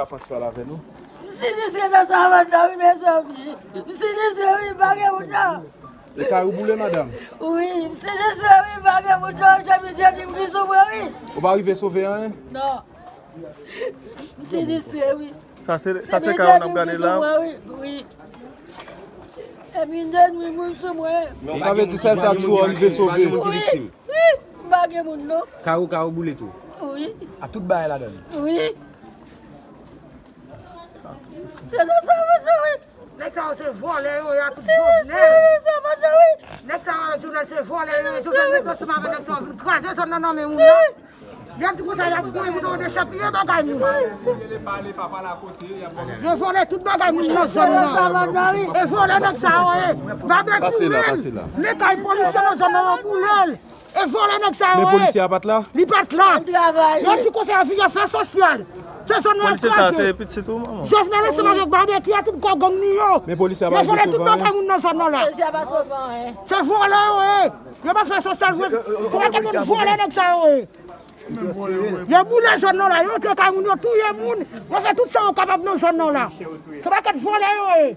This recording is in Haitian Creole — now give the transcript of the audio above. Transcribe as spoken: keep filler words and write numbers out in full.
Ka fè yon ti pale avè nou. M sinistre nan sa, madanm, wi, mezanmi. M sinistre, wi, m pa gen moun nan. E kay ou boule, madanm? Wi, m sinistre, wi, m pa gen moun nan. Chèmizye di m ki sou mwen, wi. Ou pa rive sove anyen? Non. M sinistre, wi. Sa se, sa se kay ou n ap gade la? Wi, wi. Epi de nwi moun sou mwen. Sa vle di sèl sa ki sou ou rive sove? Wi, wi, m pa gen moun non. Kay ou, kay ou boule tou? Wi. A tout bagay ladan l? Wi. Se nan sa, madanm, wi. Nèg sa yo se vòlè yo ye, a tout Jovenel. Se nan sa, madanm, wi. Nèg sa yo, Jovenel, se vòlè yo ye. Jovenel met ansanm avè nèg sa yo vin kraze zòn nan nan men moun nan. Y ap di konsa, y ap mouri pou nou dechapiye bagay moun. Yo vòlè tout bagay moun nan zòn nan. E vòlè nèg sa yo ye. Babekyou menm, men kay polisye nan zòn nan yo boule l. E vòlè nèg sa yo ye. Men polisye a pa t la? Li pa t la. Yo di konsa, y ap vin fè sosyal. Se zòn nan ap kraze. Jovenel ansanm avèk Babekyou a tout kò gang li yo. Men polisye a pa rive sove anyen? Yo vòlè tout bagay moun nan zòn nan la. Polisye a pa sove anyen. Se vòlè yo ye. Yo pa fè sosyal vre. Kòman gen moun vòlè nèg sa yo ye? Yo boule zòn nan la, yo antre kay moun, yo touye moun, yo fè tout sa yo kapab nan zòn nan la. Se pakèt vòlè yo ye.